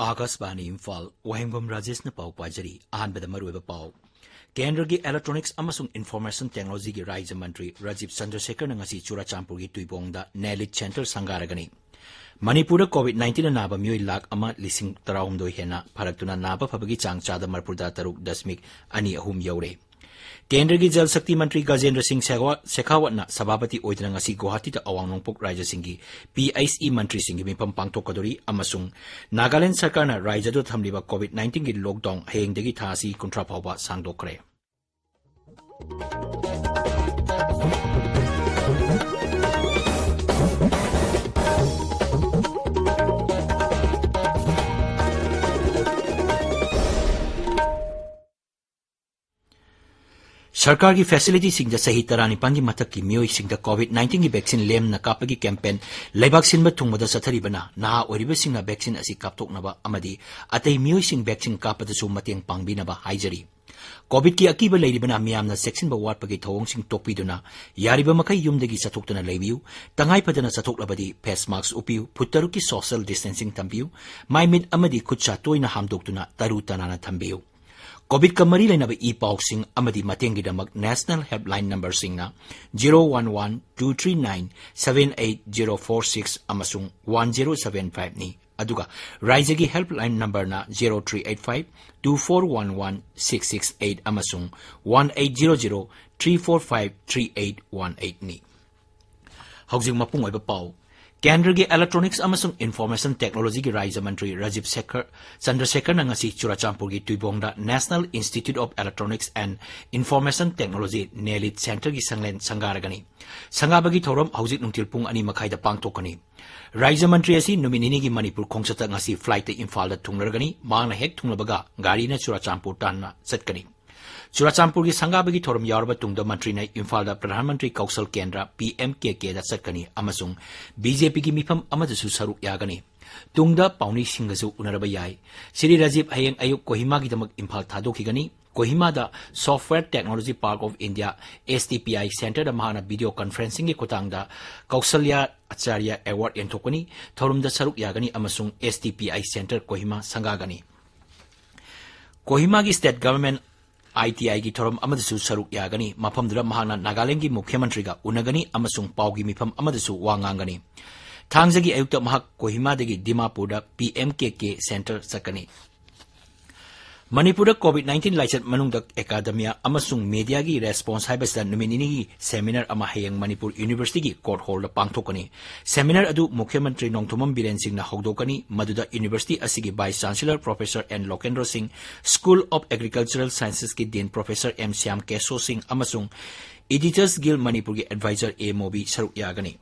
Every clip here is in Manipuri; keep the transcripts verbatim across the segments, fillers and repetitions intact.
ꯑꯥꯀꯥꯁꯕꯥꯅꯤ ꯏꯝꯐꯥꯜ, ꯋꯥꯍꯦꯡꯕꯝ ꯔꯥꯖꯦꯁꯅ ꯄꯥꯎ ꯄꯥꯖꯔꯤ꯫ ꯑꯍꯥꯟꯕꯗ ꯃꯔꯨꯑꯣꯏꯕ ꯄꯥꯎ꯫ ꯀꯦꯟꯗ꯭ꯔꯒꯤ Electronics ꯑꯃꯁꯨꯡ Information Technologyꯒꯤ ꯔꯥꯖ꯭ꯌ ꯃꯟꯇ꯭ꯔꯤ ꯔꯥꯖꯤꯕ ꯆꯟꯗ꯭ꯔꯁꯦꯀꯔꯅ ꯉꯁꯤ ꯆꯨꯔꯥꯆꯥꯟꯄꯨꯔꯒꯤ ꯇꯨꯏꯕꯣꯡꯗ ꯅꯦꯂꯤꯠ ꯁꯦꯟꯇꯔ ꯁꯪꯒꯥꯔꯒꯅꯤ꯫ ꯃꯅꯤꯄꯨꯔꯗ COVID nineteenꯅ ꯅꯥꯕ ꯃꯤꯑꯣꯏ ꯂꯥꯈ ꯑꯃ ꯂꯤꯁꯤꯡ ꯇꯔꯥꯍꯨꯝꯗꯣꯏ ꯍꯦꯟꯅ ꯐꯔꯛꯇꯨꯅ ꯅꯥꯕ ꯐꯕꯒꯤ ꯆꯥꯡ ꯆꯥꯗ ꯃꯔꯤꯐꯨꯇꯔꯥ ꯇꯔꯨꯛ ꯗꯁꯃꯤꯛ ꯑꯅꯤ ꯑꯍꯨꯝ ꯌꯧꯔꯦ꯫ ꯀꯦꯟꯗ꯭ꯔꯒꯤ ꯖꯜ ꯁꯛꯇꯤ ꯃꯟꯇ꯭ꯔꯤ ꯒꯖꯦꯟꯗ꯭ꯔ ꯁꯤꯡ ꯁꯦꯈꯥꯋꯥ-, ꯁꯦꯈꯥꯋꯠꯅ ꯁꯚꯥꯄꯇꯤ ꯑꯣꯏꯗꯨꯅ ꯉꯁꯤ ꯒꯨꯋꯥꯍꯥꯇꯤꯗ ꯑꯋꯥꯡ ꯅꯣꯡꯄꯣꯛ ꯔꯥꯖ꯭ꯌꯁꯤꯡꯒꯤ PHE ꯃꯟꯇ꯭ꯔꯤꯁꯤꯡꯒꯤ ꯃꯤꯐꯝ ꯄꯥꯡꯊꯣꯛꯀꯗꯧꯔꯤ ꯑꯃꯁꯨꯡ ꯅꯥꯒꯥꯂꯦꯟꯗ ꯁꯔꯀꯥꯔꯅ ꯔꯥꯖ꯭ꯌꯗ ꯊꯝꯂꯤꯕ COVID nineteenꯒꯤ lockdown ꯍꯌꯦꯡꯗꯒꯤ ꯊꯥ ꯑꯁꯤ ꯀꯨꯟꯊ꯭ꯔꯥ ꯐꯥꯎꯕ ꯁꯥꯡꯗꯣꯛꯈ꯭ꯔꯦ꯫ ꯁꯔꯀꯥꯔꯒꯤ facilityꯁꯤꯡꯗ ꯆꯍꯤ ꯇꯔꯥꯅꯤꯄꯥꯟꯒꯤ ꯃꯊꯛꯀꯤ ꯃꯤꯑꯣꯏꯁꯤꯡꯗ COVID nineteenꯒꯤ vaccine ꯂꯦꯝꯅ ꯀꯥꯞꯄꯒꯤ campaign ꯂꯩꯕꯥꯛ ꯁꯤꯟꯕ ꯊꯨꯡꯕꯗ ꯆꯠꯊꯔꯤꯕꯅ ꯅꯍꯥ ꯑꯣꯏꯔꯤꯕꯁꯤꯡꯅ vaccine ꯑꯁꯤ ꯀꯥꯞꯊꯣꯛꯅꯕ ꯑꯃꯗꯤ ꯑꯇꯩ ꯃꯤꯑꯣꯏꯁꯤꯡ vaccine ꯀꯥꯞꯄꯗꯁꯨ ꯃꯇꯦꯡ ꯄꯥꯡꯕꯤꯅꯕ ꯍꯥꯏꯖꯔꯤ꯫ COVIDꯀꯤ ꯑꯀꯤꯕ ꯂꯩꯔꯤꯕꯅ ꯃꯤꯌꯥꯝꯅ ꯆꯦꯛꯁꯤꯟꯕ ꯋꯥꯠꯄꯒꯤ ꯊꯧꯑꯣꯡꯁꯤꯡ ꯇꯣꯛꯄꯤꯗꯨꯅ ꯌꯥꯔꯤꯕ ꯃꯈꯩ ꯌꯨꯝꯗꯒꯤ ꯆꯠꯊꯣꯛꯇꯅ ꯂꯩꯕꯤꯌꯨ꯫ ꯇꯉꯥꯏ ꯐꯗꯅ ꯆꯠꯊꯣꯛꯂꯕꯗꯤ face mask ꯎꯞꯄꯤꯌꯨ, ꯐꯨꯠ ꯇꯔꯨꯛꯀꯤ social distancing ꯊꯝꯕꯤꯌꯨ, ꯃꯥꯏ ꯃꯤꯠ ꯑꯃꯗꯤ ꯈꯨꯠ ꯁꯥ ꯇꯣꯏꯅ ꯍꯥꯝꯗꯣꯛꯇꯨꯅ ꯇꯔꯨ ꯇꯅꯥꯟꯅ ꯊꯝꯕꯤꯌꯨ꯫ COVIDꯀ ꯃꯔꯤ ꯂꯩꯅꯕ ꯏ-ꯄꯥꯎꯁꯤꯡ ꯑꯃꯗꯤ ꯃꯇꯦꯡꯒꯤꯗꯃꯛ national helpline numberꯁꯤꯡꯅ zero one one two three nine seven eight zero four six ꯑꯃꯁꯨꯡ one zero seven fiveꯅꯤ꯫ ꯑꯗꯨꯒ ꯔꯥꯏꯖꯒꯤ helpline numberꯅ zero three eight five two four one one six six eight ꯑꯃꯁꯨꯡ one eight zero zero three four five three eight one eightꯅꯤ꯫ ꯍꯧꯖꯤꯛ ꯃꯄꯨꯡ ꯑꯣꯏꯕ ꯄꯥꯎ꯫ ꯀꯦꯟꯗ꯭ꯔꯒꯤ Electronics ꯑꯃꯁꯨꯡ Information Technologyꯒꯤ ꯔꯥꯖ꯭ꯌ ꯃꯟꯇ꯭ꯔꯤ ꯔꯥꯖꯤꯕ ꯁꯦꯈꯔ, ꯆꯟꯗ꯭ꯔꯁꯦꯈꯔꯅ ꯉꯁꯤ ꯆꯨꯔꯥꯆꯥꯟꯄꯨꯔꯒꯤ ꯇꯨꯏꯕꯣꯡꯗ National Institute of Electronics and Information Technology, NELIT centreꯒꯤ ꯁꯪꯂꯦꯟ ꯁꯪꯒꯥꯔꯒꯅꯤ꯫ ꯁꯪꯒꯥꯕꯒꯤ ꯊꯧꯔꯝ ꯍꯧꯖꯤꯛ ꯅꯨꯡꯊꯤꯜ ꯄꯨꯡ ꯑꯅꯤ ꯃꯈꯥꯏꯗ ꯄꯥꯡꯊꯣꯛꯀꯅꯤ꯫ ꯔꯥꯖ꯭ꯌ ꯃꯟꯇ꯭ꯔꯤ ꯑꯁꯤ ꯅꯨꯃꯤꯠ ꯅꯤꯅꯤꯒꯤ ꯃꯅꯤꯄꯨꯔ ꯈꯣꯡꯆꯠꯇ ꯉꯁꯤ flightꯇ ꯏꯝꯐꯥꯜꯗ ꯊꯨꯡꯂꯔꯒꯅꯤ꯫ ꯃꯍꯥꯛꯅ ꯍꯦꯛ ꯊꯨꯡꯂꯕꯒ ꯒꯥꯔꯤꯅ ꯆꯨꯔꯥꯆꯥꯟꯄꯨꯔ ꯇꯥꯟꯅ ꯆꯠꯀꯅꯤ꯫ ꯆꯨꯔꯥꯆꯥꯟꯄꯨꯔꯒꯤ ꯁꯪꯒꯥꯕꯒꯤ ꯊꯧꯔꯝ ꯌꯥꯎꯔꯕ ꯇꯨꯡꯗ ꯃꯟꯇ꯭ꯔꯤꯅ ꯏꯝꯐꯥꯜꯗ ꯄ꯭ꯔꯙꯥꯟ ꯃꯟꯇ꯭ꯔꯤ ꯀꯧꯁꯜ ꯀꯦꯟꯗ꯭ꯔ, PMKKꯗ ꯆꯠꯀꯅꯤ ꯑꯃꯁꯨꯡ BJPꯒꯤ ꯃꯤꯐꯝ ꯑꯃꯗꯁꯨ ꯁꯔꯨꯛ ꯌꯥꯒꯅꯤ꯫ ꯇꯨꯡꯗ ꯄꯥꯎꯃꯤꯁꯤꯡꯒꯁꯨ ꯎꯅꯔꯕ ꯌꯥꯏ꯫ ꯁ꯭ꯔꯤ ꯔꯥꯖꯤꯕ ꯍꯌꯦꯡ ꯑꯌꯨꯛ ꯀꯣꯍꯤꯃꯥꯒꯤꯗꯃꯛ Imphal ꯊꯥꯗꯣꯛꯈꯤꯒꯅꯤ꯫ ꯀꯣꯍꯤꯃꯥꯗ Software Technology Park of India, S T P I, Centreꯗ ꯃꯍꯥꯛꯅ video conferencingꯒꯤ ꯈꯨꯠꯊꯥꯡꯗ ꯀꯧꯁꯜꯌꯥ ꯑꯆꯥꯔꯌ Award ꯌꯦꯟꯊꯣꯛꯀꯅꯤ꯫ ꯊꯧꯔꯝꯗ ꯁꯔꯨꯛ ꯌꯥꯒꯅꯤ ꯑꯃꯁꯨꯡ S T P I Centre Kohima ꯁꯪꯒꯥꯒꯅꯤ꯫ ꯀꯣꯍꯤꯃꯥꯒꯤ State Government I T Iꯒꯤ ꯊꯧꯔꯝ ꯑꯃꯗꯁꯨ ꯁꯔꯨꯛ ꯌꯥꯒꯅꯤ꯫ ꯃꯐꯝꯗꯨꯗ ꯃꯍꯥꯛꯅ ꯅꯥꯒꯥꯂꯦꯟꯗꯒꯤ ꯃꯨꯈ꯭ꯌ ꯃꯟꯇ꯭ꯔꯤꯒ ꯎꯅꯒꯅꯤ ꯑꯃꯁꯨꯡ ꯄꯥꯎꯒꯤ ꯃꯤꯐꯝ ꯑꯃꯗꯁꯨ ꯋꯥ ꯉꯥꯡꯒꯅꯤ꯫ ꯊꯥꯡꯖꯒꯤ ꯑꯌꯨꯛꯇ ꯃꯍꯥꯛ ꯀꯣꯍꯤꯃꯥꯗꯒꯤ ꯗꯤꯃꯥꯄꯨꯔꯗ P M K K Centre ꯆꯠꯀꯅꯤ꯫ ꯃꯅꯤꯄꯨꯔꯗ COVID nineteen ꯂꯥꯏꯆꯠ ꯃꯅꯨꯡꯗ academia ꯑꯃꯁꯨꯡ mediaꯒꯤ response ꯍꯥꯏꯕꯁꯤꯗ ꯅꯨꯃꯤꯠ ꯅꯤꯅꯤꯒꯤ seminar ꯑꯃ ꯍꯌꯦꯡ ꯃꯅꯤꯄꯨꯔ Universityꯒꯤ court hallꯗ ꯄꯥꯡꯊꯣꯛꯀꯅꯤ꯫ Seminar ꯑꯗꯨ ꯃꯨꯈ꯭ꯌ ꯃꯟꯇ꯭ꯔꯤ ꯅꯣꯡꯊꯣꯝꯕꯝ ꯕꯤꯔꯦꯟ ꯁꯤꯡꯅ ꯍꯧꯗꯣꯛꯀꯅꯤ, ꯃꯗꯨꯗ university ꯑꯁꯤꯒꯤ Vice Chancellor Professor N ꯂꯣꯀꯦꯟꯗ꯭ꯔꯣ ꯁꯤꯡ, School of Agricultural Sciencesꯀꯤ Dean Professor M Shyam ꯀꯦꯁꯣ ꯁꯤꯡ ꯑꯃꯁꯨꯡ Editors Guild ꯃꯅꯤꯄꯨꯔꯒꯤ advisor A ꯃꯣꯕꯤ ꯁꯔꯨꯛ ꯌꯥꯒꯅꯤ꯫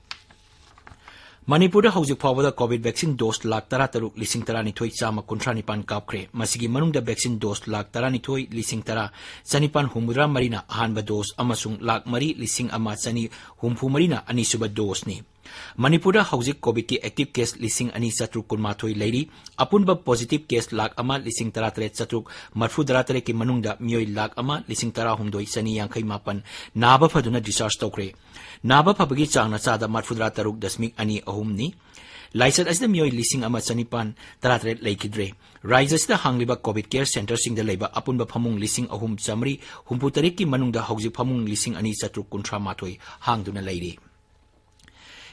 ꯃꯅꯤꯄꯨꯔꯗ ꯍꯧꯖꯤꯛ ꯐꯥꯎꯕꯗ COVID vaccine dose ꯂꯥꯈ ꯇꯔꯥꯇꯔꯨꯛ ꯂꯤꯁꯤꯡ ꯇꯔꯥꯅꯤꯊꯣꯏ ꯆꯥꯝꯃ ꯀꯨꯟꯊ꯭ꯔꯥ ꯅꯤꯄꯥꯟ ꯀꯥꯞꯈ꯭ꯔꯦ꯫ ꯃꯁꯤꯒꯤ ꯃꯅꯨꯡꯗ vaccine dose ꯂꯥꯈ ꯇꯔꯥꯅꯤꯊꯣꯏ ꯂꯤꯁꯤꯡ ꯇꯔꯥ ꯆꯅꯤꯄꯥꯟ ꯍꯨꯝꯐꯨꯇꯔꯥ ꯃꯔꯤꯅ ꯑꯍꯥꯟꯕ dose ꯑꯃꯁꯨꯡ ꯂꯥꯈ ꯃꯔꯤ ꯂꯤꯁꯤꯡ ꯑꯃ ꯆꯅꯤ ꯍꯨꯝꯐꯨ ꯃꯔꯤꯅ ꯑꯅꯤꯁꯨꯕ doseꯅꯤ꯫ ꯃꯅꯤꯄꯨꯔꯗ ꯍꯧꯖꯤꯛ COVIDꯀꯤ active case ꯂꯤꯁꯤꯡ ꯑꯅꯤ ꯆꯥꯇ꯭ꯔꯨꯛ ꯀꯨꯟꯃꯥꯊꯣꯏ ꯂꯩꯔꯤ꯫ ꯑꯄꯨꯟꯕ positive case ꯂꯥꯈ ꯑꯃ ꯂꯤꯁꯤꯡ ꯇꯔꯥꯇꯔꯦꯠ ꯆꯥꯇ꯭ꯔꯨꯛ ꯃꯔꯤꯐꯨꯇꯔꯥ ꯇꯔꯦꯠꯀꯤ ꯃꯅꯨꯡꯗ ꯃꯤꯑꯣꯏ ꯂꯥꯈ ꯑꯃ ꯂꯤꯁꯤꯡ ꯇꯔꯥꯍꯨꯝꯗꯣꯏ ꯆꯅꯤ ꯌꯥꯡꯈꯩ ꯃꯥꯄꯟ ꯅꯥꯕ ꯐꯗꯨꯅ discharge ꯇꯧꯈ꯭ꯔꯦ꯫ ꯅꯥꯕ ꯐꯕꯒꯤ ꯆꯥꯡꯅ ꯆꯥꯗ ꯃꯔꯤꯐꯨꯇꯔꯥ ꯇꯔꯨꯛ ꯗꯁꯃꯤꯛ ꯑꯅꯤ ꯑꯍꯨꯝꯅꯤ꯫ ꯂꯥꯏꯆꯠ ꯑꯁꯤꯗ ꯃꯤꯑꯣꯏ ꯂꯤꯁꯤꯡ ꯑꯃ ꯆꯅꯤꯄꯥꯟ ꯇꯔꯥꯇꯔꯦꯠ ꯂꯩꯈꯤꯗ꯭ꯔꯦ꯫ ꯔꯥꯖ꯭ꯌ ꯑꯁꯤꯗ ꯍꯥꯡꯂꯤꯕ COVID care centreꯁꯤꯡꯗ ꯂꯩꯕ ꯑꯄꯨꯟꯕ ꯐꯃꯨꯡ ꯂꯤꯁꯤꯡ ꯑꯍꯨꯝ ꯆꯥꯃꯔꯤ ꯍꯨꯝꯐꯨꯇꯔꯦꯠꯀꯤ ꯃꯅꯨꯡꯗ ꯍꯧꯖꯤꯛ ꯐꯃꯨꯡ ꯂꯤꯁꯤꯡ ꯑꯅꯤ ꯆꯥꯇ꯭ꯔꯨꯛ ꯀꯨꯟꯊ꯭ꯔꯥ ꯃꯥꯊꯣꯏ ꯍꯥꯡꯗꯨꯅ ꯂꯩꯔꯤ꯫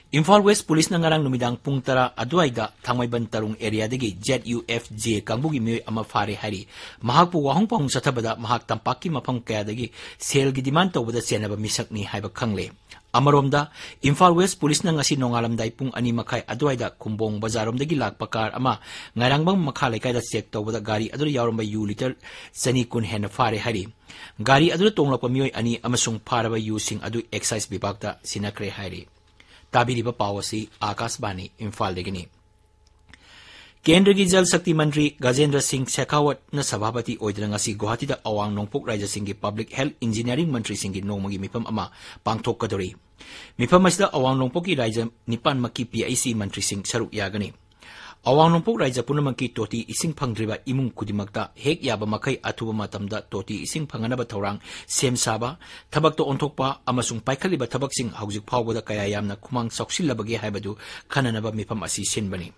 ꯏꯝꯐꯥꯜ West Policeꯅ ꯉꯔꯥꯡ ꯅꯨꯃꯤꯗꯥꯡ ꯄꯨꯡ ꯇꯔꯥ ꯑꯗꯨꯋꯥꯏꯗ ꯊꯥꯡꯃꯩꯕꯟ ꯇꯔꯨꯡ areaꯗꯒꯤ Z U F J ꯀꯥꯡꯕꯨꯒꯤ ꯃꯤꯑꯣꯏ ꯑꯃ ꯐꯥꯔꯦ ꯍꯥꯏꯔꯤ꯫ ꯃꯍꯥꯛꯄꯨ ꯋꯥꯍꯪ ꯄꯥꯎꯍꯪ ꯆꯠꯊꯕꯗ ꯃꯍꯥꯛ ꯇꯝꯄꯥꯛꯀꯤ ꯃꯐꯝ ꯀꯌꯥꯗꯒꯤ ꯁꯦꯜꯒꯤ demand ꯇꯧꯕꯗ ꯆꯦꯟꯅꯕ ꯃꯤꯁꯛꯅꯤ ꯍꯥꯏꯕ ꯈꯪꯂꯦ꯫ ꯑꯃꯔꯣꯝꯗ, ꯏꯝꯐꯥꯜ West Policeꯅ ꯉꯁꯤ ꯅꯣꯡꯉꯥꯜꯂꯝꯗꯥꯏ ꯄꯨꯡ ꯑꯅꯤ ꯃꯈꯥꯏ ꯑꯗꯨꯋꯥꯏꯗ ꯈꯨꯝꯕꯣꯡ ꯕꯖꯥꯔꯔꯣꯝꯗꯒꯤ ꯂꯥꯛꯄ car ꯑꯃ ꯉꯥꯏꯔꯥꯡꯕꯝ ꯃꯈꯥ ꯂꯩꯀꯥꯏꯗ check ꯇꯧꯕꯗ ꯒꯥꯔꯤ ꯑꯗꯨꯗ ꯌꯥꯎꯔꯝꯕ ꯌꯨ litre ꯆꯅꯤ ꯀꯨꯟ ꯍꯦꯟꯅ ꯐꯥꯔꯦ ꯍꯥꯏꯔꯤ꯫ ꯒꯥꯔꯤ ꯑꯗꯨꯗ ꯇꯣꯡꯂꯛꯄ ꯃꯤꯑꯣꯏ ꯑꯅꯤ ꯑꯃꯁꯨꯡ ꯐꯥꯔꯕ ꯌꯨꯁꯤꯡ ꯑꯗꯨ excise ꯕꯤꯚꯥꯒꯇ ꯁꯤꯟꯅꯈ꯭ꯔꯦ ꯍꯥꯏꯔꯤ꯫ ꯇꯥꯕꯤꯔꯤꯕ ꯄꯥꯎ ꯑꯁꯤ ꯑꯥꯀꯥꯁꯕꯥꯅꯤ ꯏꯝꯐꯥꯜꯗꯒꯤꯅꯤ꯫ ꯀꯦꯟꯗ꯭ꯔꯒꯤ ꯖꯜ ꯁꯛꯇꯤ ꯃꯟꯇ꯭ꯔꯤ ꯒꯖꯦꯟꯗ꯭ꯔ ꯁꯤꯡ ꯁꯦꯈꯥꯋꯠꯅ ꯁꯚꯥꯄꯇꯤ ꯑꯣꯏꯗꯨꯅ ꯉꯁꯤ ꯒꯨꯋꯥꯍꯥꯇꯤꯗ ꯑꯋꯥꯡ ꯅꯣꯡꯄꯣꯛ ꯔꯥꯖ꯭ꯌꯁꯤꯡꯒꯤ public health engineering ꯃꯟꯇ꯭ꯔꯤꯁꯤꯡꯒꯤ ꯅꯣꯡꯃꯒꯤ ꯃꯤꯐꯝ ꯑꯃ ꯄꯥꯡꯊꯣꯛꯀꯗꯧꯔꯤ꯫ ꯃꯤꯐꯝ ꯑꯁꯤꯗ ꯑꯋꯥꯡ ꯅꯣꯡꯄꯣꯛꯀꯤ ꯔꯥꯖ꯭ꯌ ꯅꯤꯄꯥꯟꯃꯛꯀꯤ P I C ꯃꯟꯇ꯭ꯔꯤꯁꯤꯡ ꯁꯔꯨꯛ ꯌꯥꯒꯅꯤ꯫ ꯑꯋꯥꯡ ꯅꯣꯡꯄꯣꯛ ꯔꯥꯏꯖ꯭ꯌ ꯄꯨꯝꯅꯃꯛꯀꯤ ꯇꯣꯇꯤ ꯏꯁꯤꯡ ꯐꯪꯗ꯭ꯔꯤꯕ ꯏꯃꯨꯡ ꯈꯨꯗꯤꯡꯃꯛꯇ ꯍꯦꯛ ꯌꯥꯕ ꯃꯈꯩ ꯑꯊꯨꯕ ꯃꯇꯝꯗ ꯇꯣꯇꯤ ꯏꯁꯤꯡ ꯐꯪꯍꯟꯅꯕ ꯊꯧꯔꯥꯡ ꯁꯦꯝ ꯁꯥꯕ, ꯊꯕꯛꯇ ꯑꯣꯟꯊꯣꯛꯄ ꯑꯃꯁꯨꯡ ꯄꯥꯏꯈꯠꯂꯤꯕ ꯊꯕꯛꯁꯤꯡ ꯍꯧꯖꯤꯛ ꯐꯥꯎꯕꯗ ꯀꯌꯥ ꯌꯥꯝꯅ ꯈꯨꯃꯥꯡ ꯆꯥꯎꯁꯤꯜꯂꯕꯒꯦ ꯍꯥꯏꯕꯗꯨ ꯈꯟꯅꯅꯕ ꯃꯤꯐꯝ ꯑꯁꯤ ꯁꯤꯟꯕꯅꯤ꯫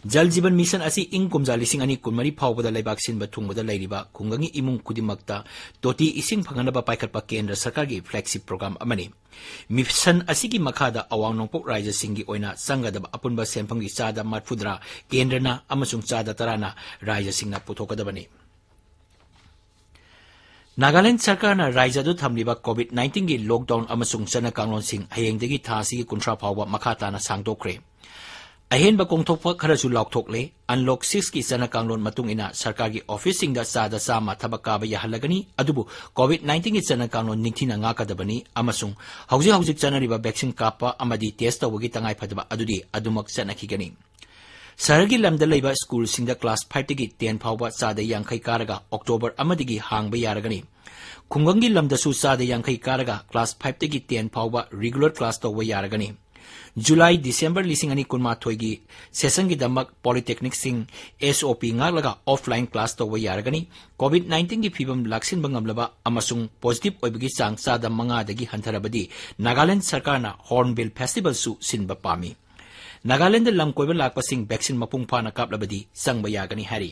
ꯖꯜ ꯖꯤꯕꯟ ꯃꯤꯁꯟ ꯑꯁꯤ ꯏꯪ ꯀꯨꯝꯖꯥ ꯂꯤꯁꯤꯡ ꯑꯅꯤ ꯀꯨꯟꯃꯔꯤ ꯐꯥꯎꯕꯗ ꯂꯩꯕꯥꯛ ꯁꯤꯟꯕ ꯊꯨꯡꯕꯗ ꯂꯩꯔꯤꯕ ꯈꯨꯡꯒꯪꯒꯤ ꯏꯃꯨꯡ ꯈꯨꯗꯤꯡꯃꯛꯇ ꯇꯣꯇꯤ ꯏꯁꯤꯡ ꯐꯪꯍꯟꯅꯕ ꯄꯥꯏꯈꯠꯄ ꯀꯦꯟꯗ꯭ꯔ ꯁꯔꯀꯥꯔꯒꯤ flagship program ꯑꯃꯅꯤ꯫ ꯃꯤꯁꯟ ꯑꯁꯤꯒꯤ ꯃꯈꯥꯗ ꯑꯋꯥꯡ ꯅꯣꯡꯄꯣꯛ ꯔꯥꯏꯖ꯭ꯌꯁꯤꯡꯒꯤ ꯑꯣꯏꯅ ꯆꯪꯒꯗꯕ ꯑꯄꯨꯟꯕ ꯁꯦꯟꯐꯝꯒꯤ ꯆꯥꯗ ꯃꯔꯐꯨꯇꯔꯥ ꯀꯦꯟꯗ꯭ꯔꯅ ꯑꯃꯁꯨꯡ ꯆꯥꯗ ꯇꯔꯥꯅ ꯔꯥꯏꯖ꯭ꯌꯁꯤꯡꯅ ꯄꯨꯊꯣꯛꯀꯗꯕꯅꯤ꯫ ꯅꯥꯒꯥꯂꯦꯟꯗ ꯁꯔꯀꯥꯔꯅ ꯔꯥꯏꯖ꯭ꯌ ꯑꯗꯨ ꯊꯝꯂꯤꯕ COVID nineteenꯒꯤ lockdown ꯑꯃꯁꯨꯡ ꯆꯠꯅ ꯀꯥꯡꯂꯣꯟꯁꯤꯡ ꯍꯌꯦꯡꯗꯒꯤ ꯊꯥ ꯑꯁꯤꯒꯤ ꯀꯨꯟꯊ꯭ꯔꯥ ꯐꯥꯎꯕ ꯃꯈꯥ ꯇꯥꯅ ꯁꯥꯡꯗꯣꯛꯈ꯭ꯔꯦ꯫ ꯑꯍꯦꯟꯕ ꯀꯣꯡꯊꯣꯛꯄ ꯈꯔꯁꯨ ꯂꯥꯎꯊꯣꯛꯂꯦ꯫ Unlock sixꯀꯤ ꯆꯠꯅ ꯀꯥꯡꯂꯣꯟ ꯃꯇꯨꯡ ꯏꯟꯅ ꯁꯔꯀꯥꯔꯒꯤ officeꯁꯤꯡꯗ ꯆꯥꯗ ꯆꯥꯝꯃ ꯊꯕꯛ ꯀꯥꯕ ꯌꯥꯍꯜꯂꯒꯅꯤ, ꯑꯗꯨꯕꯨ COVID nineteenꯒꯤ ꯆꯠꯅ ꯀꯥꯡꯂꯣꯟ ꯅꯤꯡꯊꯤꯅ ꯉꯥꯛꯀꯗꯕꯅꯤ ꯑꯃꯁꯨꯡ ꯍꯧꯖꯤꯛ ꯍꯧꯖꯤꯛ ꯆꯠꯅꯔꯤꯕ vaccine ꯀꯥꯞꯄ ꯑꯃꯗꯤ test ꯇꯧꯕꯒꯤ ꯇꯉꯥꯏꯐꯗꯕ ꯑꯗꯨꯗꯤ ꯑꯗꯨꯃꯛ ꯆꯠꯅꯈꯤꯒꯅꯤ꯫ ꯁꯍꯔꯒꯤ ꯂꯝꯗ ꯂꯩꯕ ꯁ꯭ꯀꯨꯜꯁꯤꯡꯗ class fiveꯇꯒꯤ ten ꯐꯥꯎꯕ ꯆꯥꯗ ꯌꯥꯡꯈꯩ ꯀꯥꯔꯒ October ꯑꯃꯗꯒꯤ ꯍꯥꯡꯕ ꯌꯥꯔꯒꯅꯤ꯫ ꯈꯨꯡꯒꯪꯒꯤ ꯂꯝꯗꯁꯨ ꯆꯥꯗ ꯌꯥꯡꯈꯩ ꯀꯥꯔꯒ class fiveꯇꯒꯤ ten ꯐꯥꯎꯕ regular class ꯇꯧꯕ ꯌꯥꯔꯒꯅꯤ꯫ July December ꯂꯤꯁꯤꯡ ꯑꯅꯤ ꯀꯨꯟꯃꯥꯊꯣꯏꯒꯤ sessionꯒꯤꯗꯃꯛ polytechnicꯁꯤꯡ SOP ꯉꯥꯛꯂꯒ offline class ꯇꯧꯕ ꯌꯥꯔꯒꯅꯤ꯫ COVID nineteenꯒꯤ ꯐꯤꯚꯝ ꯂꯥꯛꯁꯤꯟꯕ ꯉꯝꯂꯕ ꯑꯃꯁꯨꯡ positive ꯑꯣꯏꯕꯒꯤ ꯆꯥꯡ ꯆꯥꯗ ꯃꯉꯥꯗꯒꯤ ꯍꯟꯊꯔꯕꯗꯤ ꯅꯥꯒꯥꯂꯦꯟꯗ ꯁꯔꯀꯥꯔꯅ Hornbill Festivalꯁꯨ ꯁꯤꯟꯕ ꯄꯥꯝꯃꯤ꯫ ꯅꯥꯒꯥꯂꯦꯟꯗ ꯂꯝ ꯀꯣꯏꯕ ꯂꯥꯛꯄꯁꯤꯡ vaccine ꯃꯄꯨꯡ ꯐꯥꯅ ꯀꯥꯞꯂꯕꯗꯤ ꯆꯪꯕ ꯌꯥꯒꯅꯤ ꯍꯥꯏꯔꯤ꯫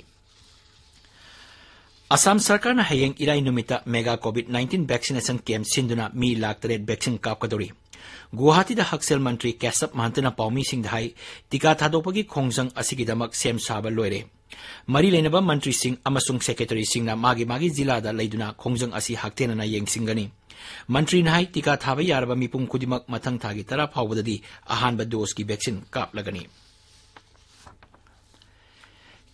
ꯑꯁꯥꯝ ꯁꯔꯀꯥꯔꯅ ꯍꯌꯦꯡ ꯏꯔꯥꯏ ꯅꯨꯃꯤꯠꯇ mega COVID nineteen vaccination camp ꯁꯤꯟꯗꯨꯅ ꯃꯤ ꯂꯥꯈ ꯇꯔꯦꯠ vaccine ꯀꯥꯞꯀꯗꯧꯔꯤ꯫ ꯒꯨꯋꯥꯍꯥꯇꯤꯗ ꯍꯛꯁꯦꯜ ꯃꯟꯇ꯭ꯔꯤ ꯀꯦꯁꯕ ꯃꯍꯟꯇꯅ ꯄꯥꯎꯃꯤꯁꯤꯡꯗ ꯍꯥꯏ, ꯇꯤꯀꯥ ꯊꯥꯗꯣꯛꯄꯒꯤ ꯈꯣꯡꯖꯪ ꯑꯁꯤꯒꯤꯗꯃꯛ ꯁꯦꯝ ꯁꯥꯕ ꯂꯣꯏꯔꯦ꯫ ꯃꯔꯤ ꯂꯩꯅꯕ ꯃꯟꯇ꯭ꯔꯤꯁꯤꯡ ꯑꯃꯁꯨꯡ ꯁꯦꯀ꯭ꯔꯦꯇꯔꯤꯁꯤꯡꯅ ꯃꯥꯒꯤ ꯃꯥꯒꯤ ꯖꯤꯂꯥꯗ ꯂꯩꯗꯨꯅ ꯈꯣꯡꯖꯪ ꯑꯁꯤ ꯍꯛꯊꯦꯡꯅꯅ ꯌꯦꯡꯁꯤꯟꯒꯅꯤ꯫ ꯃꯟꯇ꯭ꯔꯤꯅ ꯍꯥꯏ, ꯇꯤꯀꯥ ꯊꯥꯕ ꯌꯥꯔꯕ ꯃꯤꯄꯨꯝ ꯈꯨꯗꯤꯡꯃꯛ ꯃꯊꯪ ꯊꯥꯒꯤ ꯇꯔꯥ ꯐꯥꯎꯕꯗꯗꯤ ꯑꯍꯥꯟꯕ doseꯀꯤ vaccine ꯀꯥꯞꯂꯒꯅꯤ꯫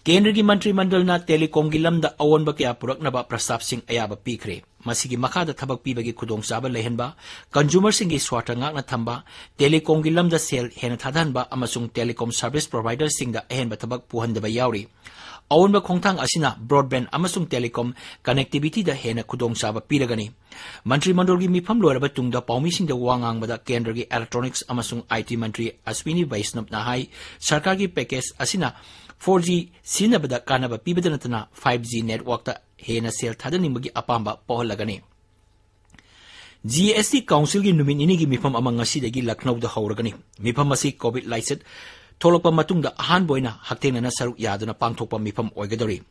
ꯀꯦꯟꯗ꯭ꯔꯒꯤ ꯃꯟꯇ꯭ꯔꯤ ꯃꯟꯗꯜꯅ telecomꯒꯤ ꯂꯝꯗ ꯑꯑꯣꯟꯕ ꯀꯌꯥ ꯄꯨꯔꯛꯅꯕ ꯄ꯭ꯔꯁꯇꯥꯕꯁꯤꯡ ꯑꯌꯥꯕ ꯄꯤꯈ꯭ꯔꯦ꯫ ꯃꯁꯤꯒꯤ ꯃꯈꯥꯗ ꯊꯕꯛ ꯄꯤꯕꯒꯤ ꯈꯨꯗꯣꯡꯆꯥꯕ ꯂꯩꯍꯟꯕ, consumerꯁꯤꯡꯒꯤ ꯁ꯭ꯋꯥꯔꯊ ꯉꯥꯛꯅ ꯊꯝꯕ, telecomꯒꯤ ꯂꯝꯗ ꯁꯦꯜ ꯍꯦꯟꯅ ꯊꯥꯗꯍꯟꯕ ꯑꯃꯁꯨꯡ telecom service providerꯁꯤꯡꯗ ꯑꯍꯦꯟꯕ ꯊꯕꯛ ꯄꯨꯍꯟꯗꯕ ꯌꯥꯎꯔꯤ꯫ ꯑꯑꯣꯟꯕ ꯈꯣꯡꯊꯥꯡ ꯑꯁꯤꯅ broadband ꯑꯃꯁꯨꯡ telecom connectivityꯗ ꯍꯦꯟꯅ ꯈꯨꯗꯣꯡꯆꯥꯕ ꯄꯤꯔꯒꯅꯤ꯫ ꯃꯟꯇ꯭ꯔꯤ ꯃꯟꯗꯜꯒꯤ ꯃꯤꯐꯝ ꯂꯣꯏꯔꯕ ꯇꯨꯡꯗ ꯄꯥꯎꯃꯤꯁꯤꯡꯗ ꯋꯥ ꯉꯥꯡꯕꯗ ꯀꯦꯟꯗ꯭ꯔꯒꯤ electronics ꯑꯃꯁꯨꯡ IT ꯃꯟꯇ꯭ꯔꯤ ꯑꯁ꯭ꯋꯤꯅꯤ ꯕꯩꯁꯅꯕꯅ ꯍꯥꯏ, ꯁꯔꯀꯥꯔꯒꯤ package ꯑꯁꯤꯅ four G ꯁꯤꯖꯤꯟꯅꯕꯗ ꯀꯥꯟꯅꯕ ꯄꯤꯕꯗ ꯅꯠꯇꯅ five G networkꯇ ꯍꯦꯟꯅ ꯁꯦꯜ ꯊꯥꯗꯅꯤꯡꯕꯒꯤ ꯑꯄꯥꯝꯕ ꯄꯣꯛꯍꯜꯂꯒꯅꯤ꯫ GST Councilꯒꯤ ꯅꯨꯃꯤꯠ ꯅꯤꯅꯤꯒꯤ ꯃꯤꯐꯝ ꯑꯃ ꯉꯁꯤꯗꯒꯤ ꯂꯈꯅꯧꯗ ꯍꯧꯔꯒꯅꯤ꯫ ꯃꯤꯐꯝ ꯑꯁꯤ COVID ꯂꯥꯏꯆꯠ ꯊꯣꯛꯂꯛꯄ ꯃꯇꯨꯡꯗ ꯑꯍꯥꯟꯕ ꯑꯣꯏꯅ ꯍꯛꯊꯦꯡꯅꯅ ꯁꯔꯨꯛ ꯌꯥꯗꯨꯅ ꯄꯥꯡꯊꯣꯛꯄ ꯃꯤꯐꯝ ꯑꯣꯏꯒꯗꯧꯔꯤ꯫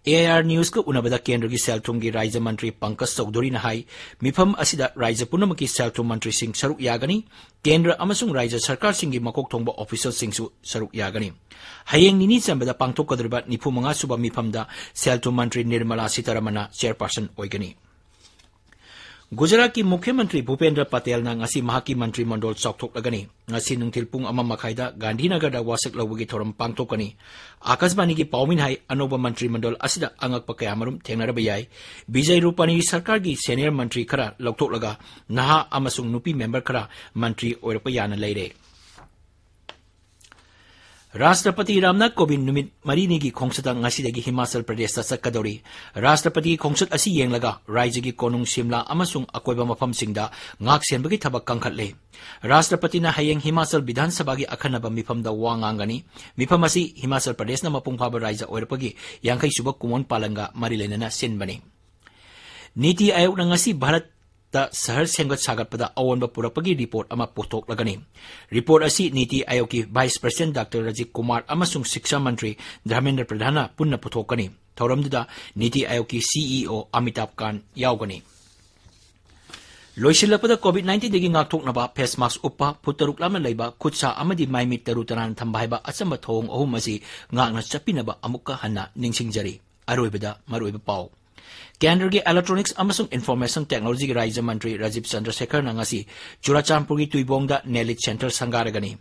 AIR Newsꯀ ꯎꯅꯕꯗ ꯀꯦꯟꯗ꯭ꯔꯒꯤ ꯁꯦꯜ ꯊꯨꯝꯒꯤ ꯔꯥꯖ꯭ꯌ ꯃꯟꯇ꯭ꯔꯤ ꯄꯪꯀꯖ ꯆꯧꯙꯨꯔꯤꯅ ꯍꯥꯏ, ꯃꯤꯐꯝ ꯑꯁꯤꯗ ꯔꯥꯖ꯭ꯌ ꯄꯨꯝꯅꯃꯛꯀꯤ ꯁꯦꯜ ꯊꯨꯝ ꯃꯟꯇ꯭ꯔꯤꯁꯤꯡ ꯁꯔꯨꯛ ꯌꯥꯒꯅꯤ꯫ ꯀꯦꯟꯗ꯭ꯔ ꯑꯃꯁꯨꯡ ꯔꯥꯖ꯭ꯌ ꯁꯔꯀꯥꯔꯁꯤꯡꯒꯤ ꯃꯀꯣꯛ ꯊꯣꯡꯕ officialꯁꯤꯡꯁꯨ ꯁꯔꯨꯛ ꯌꯥꯒꯅꯤ꯫ ꯍꯌꯦꯡ ꯅꯤꯅꯤ ꯆꯟꯕꯗ ꯄꯥꯡꯊꯣꯛꯀꯗꯧꯔꯤꯕ ꯅꯤꯐꯨ ꯃꯉꯥ ꯁꯨꯕ ꯃꯤꯐꯝꯗ ꯁꯦꯜ ꯊꯨꯝ ꯃꯟꯇ꯭ꯔꯤ ꯅꯤꯔꯃꯂꯥ ꯁꯤꯇꯥꯔꯥꯃꯟꯅ chairperson ꯑꯣꯏꯒꯅꯤ꯫ ꯒꯨꯖꯔꯥꯠꯀꯤ ꯃꯨꯈ꯭ꯌ ꯃꯟꯇ꯭ꯔꯤ ꯚꯨꯄꯦꯟꯗ꯭ꯔ ꯄꯇꯦꯜꯅ ꯉꯁꯤ ꯃꯍꯥꯛꯀꯤ ꯃꯟꯇ꯭ꯔꯤ ꯃꯟꯗꯣꯜ ꯆꯥꯎꯊꯣꯛꯂꯒꯅꯤ꯫ ꯉꯁꯤ ꯅꯨꯡꯊꯤꯜ ꯄꯨꯡ ꯑꯃ ꯃꯈꯥꯏꯗ ꯒꯥꯟꯙꯤꯅꯒꯔꯗ ꯋꯥꯁꯛ ꯂꯧꯕꯒꯤ ꯊꯧꯔꯝ ꯄꯥꯡꯊꯣꯛꯀꯅꯤ꯫ ꯑꯀꯥꯁꯕꯥꯅꯤꯒꯤ ꯄꯥꯎꯃꯤꯅ ꯍꯥꯏ, ꯑꯅꯧꯕ ꯃꯟꯇ꯭ꯔꯤ ꯃꯟꯗꯣꯜ ꯑꯁꯤꯗ ꯑꯉꯛꯄ ꯀꯌꯥꯃꯔꯨꯝ ꯊꯦꯡꯅꯔꯕ ꯌꯥꯏ꯫ ꯕꯤꯖꯌ ꯔꯨꯄꯥꯅꯤꯒꯤ ꯁꯔꯀꯥꯔꯒꯤ senior ꯃꯟꯇ꯭ꯔꯤ ꯈꯔ ꯂꯧꯊꯣꯛꯂꯒ ꯅꯍꯥ ꯑꯃꯁꯨꯡ ꯅꯨꯄꯤ member ꯈꯔ ꯃꯟꯇ꯭ꯔꯤ ꯑꯣꯏꯔꯛꯄ ꯌꯥꯅ ꯂꯩꯔꯦ꯫ ꯔꯥꯁꯇ꯭ꯔꯄꯇꯤ ꯔꯥꯝꯅꯥꯊ ꯀꯣꯕꯤꯟꯗ ꯅꯨꯃꯤꯠ ꯃꯔꯤꯅꯤꯒꯤ ꯈꯣꯡꯆꯠꯇ ꯉꯁꯤꯗꯒꯤ ꯍꯤꯃꯥꯆꯜ ꯄ꯭ꯔꯗꯦꯁꯇ ꯆꯠꯀꯗꯧꯔꯤ꯫ ꯔꯥꯁꯇ꯭ꯔꯄꯇꯤꯒꯤ ꯈꯣꯡꯆꯠ ꯑꯁꯤ ꯌꯦꯡꯂꯒ ꯔꯥꯖ꯭ꯌꯒꯤ ꯀꯣꯅꯨꯡ ꯁꯤꯝꯂꯥ ꯑꯃꯁꯨꯡ ꯑꯀꯣꯏꯕ ꯃꯐꯝꯁꯤꯡꯗ ꯉꯥꯛ ꯁꯦꯟꯕꯒꯤ ꯊꯕꯛ ꯀꯟꯈꯠꯂꯦ꯫ ꯔꯥꯁꯇ꯭ꯔꯄꯇꯤꯅ ꯍꯌꯦꯡ ꯍꯤꯃꯥꯆꯜ ꯕꯤꯙꯥꯟ ꯁꯚꯥꯒꯤ ꯑꯈꯟꯅꯕ ꯃꯤꯐꯝꯗ ꯋꯥ ꯉꯥꯡꯒꯅꯤ꯫ ꯃꯤꯐꯝ ꯑꯁꯤ ꯍꯤꯃꯥꯆꯜ ꯄ꯭ꯔꯗꯦꯁꯅ ꯃꯄꯨꯡ ꯐꯥꯕ ꯔꯥꯖ꯭ꯌ ꯑꯣꯏꯔꯛꯄꯒꯤ ꯌꯥꯡꯈꯩ ꯁꯨꯕ ꯀꯨꯃꯣꯟ ꯄꯥꯂꯟꯒ ꯃꯔꯤ ꯂꯩꯅꯅ ꯁꯤꯟꯕꯅꯤ꯫ ꯅꯤꯇꯤ ꯑꯥꯌꯣꯒꯅ ꯉꯁꯤ ꯚꯥꯔꯠꯇ ꯁꯍꯔ ꯁꯦꯝꯒꯠ ꯁꯥꯒꯠꯄꯗ ꯑꯑꯣꯟꯕ ꯄꯨꯔꯛꯄꯒꯤ report ꯑꯃ ꯄꯨꯊꯣꯛꯂꯒꯅꯤ꯫ Report ꯑꯁꯤ ꯅꯤꯇꯤ ꯑꯥꯌꯣꯒꯀꯤ Vice President Doctor Rajiv Kumar ꯑꯃꯁꯨꯡ ꯁꯤꯛꯁꯥ ꯃꯟꯇ꯭ꯔꯤ ꯙꯔꯃꯦꯟꯗ꯭ꯔ ꯄ꯭ꯔꯙꯥꯟꯅ ꯄꯨꯟꯅ ꯄꯨꯊꯣꯛꯀꯅꯤ꯫ ꯊꯧꯔꯝꯗꯨꯗ ꯅꯤꯇꯤ ꯑꯥꯌꯣꯒꯀꯤ CEO Amitabh Kant ꯌꯥꯎꯒꯅꯤ꯫ ꯂꯣꯏꯁꯤꯜꯂꯛꯄꯗ, COVID nineteenꯗꯒꯤ ꯉꯥꯛꯊꯣꯛꯅꯕ face mask ꯎꯞꯄ, ꯐꯨꯠ ꯇꯔꯨꯛ ꯂꯥꯞꯅ ꯂꯩꯕ, ꯈꯨꯠ ꯁꯥ ꯑꯃꯗꯤ ꯃꯥꯏ ꯃꯤꯠ ꯇꯔꯨ ꯇꯅꯥꯟꯅ ꯊꯝꯕ ꯍꯥꯏꯕ ꯑꯆꯝꯕ ꯊꯧꯑꯣꯡ ꯑꯍꯨꯝ ꯑꯁꯤ ꯉꯥꯛꯅ ꯆꯠꯄꯤꯅꯕ ꯑꯃꯨꯛꯀ ꯍꯟꯅ ꯅꯤꯡꯁꯤꯡꯖꯔꯤ꯫ ꯑꯔꯣꯏꯕꯗ ꯃꯔꯨꯑꯣꯏꯕ ꯄꯥꯎ꯫ ꯀꯦꯟꯗ꯭ꯔꯒꯤ Electronics ꯑꯃꯁꯨꯡ Information Technologyꯒꯤ ꯔꯥꯖ꯭ꯌ ꯃꯟꯇ꯭ꯔꯤ ꯔꯥꯖꯤꯕ ꯆꯟꯗ꯭ꯔ ꯁꯦꯈꯔꯅ ꯉꯁꯤ ꯆꯨꯔꯥꯆꯥꯟꯄꯨꯔꯒꯤ ꯇꯨꯏꯕꯣꯡꯗ NELIT Center ꯁꯪꯒꯥꯔꯒꯅꯤ꯫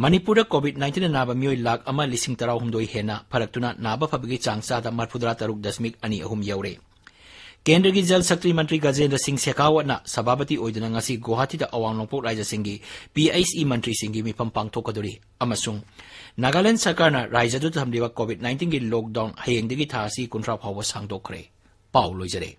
ꯃꯅꯤꯄꯨꯔꯗ COVID nineteenꯅ ꯅꯥꯕ ꯃꯤꯑꯣꯏ ꯂꯥꯈ ꯑꯃ ꯂꯤꯁꯤꯡ ꯇꯔꯥꯍꯨꯝꯗꯣꯏ ꯍꯦꯟꯅ ꯐꯔꯛꯇꯨꯅ ꯅꯥꯕ ꯐꯕꯒꯤ ꯆꯥꯡ ꯆꯥꯗ ꯃꯔꯐꯨꯇꯔꯥ ꯇꯔꯨꯛ ꯗꯁꯃꯤꯛ ꯑꯅꯤ ꯑꯍꯨꯝ ꯌꯧꯔꯦ꯫ ꯀꯦꯟꯗ꯭ꯔꯒꯤ ꯖꯜ ꯁꯛꯇꯤ ꯃꯟꯇ꯭ꯔꯤ ꯒꯖꯦꯟꯗ꯭ꯔ ꯁꯤꯡ ꯁꯦꯈꯥꯋꯠꯅ ꯁꯚꯥꯄꯇꯤ ꯑꯣꯏꯗꯨꯅ ꯉꯁꯤ ꯒꯨꯋꯥꯍꯥꯇꯤꯗ ꯑꯋꯥꯡ ꯅꯣꯡꯄꯣꯛ ꯔꯥꯖ꯭ꯌꯁꯤꯡꯒꯤ ꯄꯤ ꯑꯩꯆ ꯏ ꯃꯟꯇ꯭ꯔꯤꯁꯤꯡꯒꯤ ꯃꯤꯐꯝ ꯄꯥꯡꯊꯣꯛꯀꯗꯧꯔꯤ ꯑꯃꯁꯨꯡ ꯅꯥꯒꯥꯂꯦꯟꯗ ꯁꯔꯀꯥꯔꯅ ꯔꯥꯖ꯭ꯌꯗꯨꯗ ꯊꯝꯂꯤꯕ ꯀꯣꯚꯤꯗ ꯅꯥꯏꯟꯇꯤꯟꯒꯤ ꯂꯣꯛꯗꯥꯎꯟ ꯍꯌꯦꯡꯗꯒꯤ ꯊꯥ ꯑꯁꯤ ꯀꯨꯟꯊ꯭ꯔꯥ ꯐꯥꯎꯕ ꯁꯥꯡꯗꯣꯛꯈ꯭ꯔꯦ꯫ ꯄꯥꯎ ꯂꯣꯏꯖꯔꯦ꯫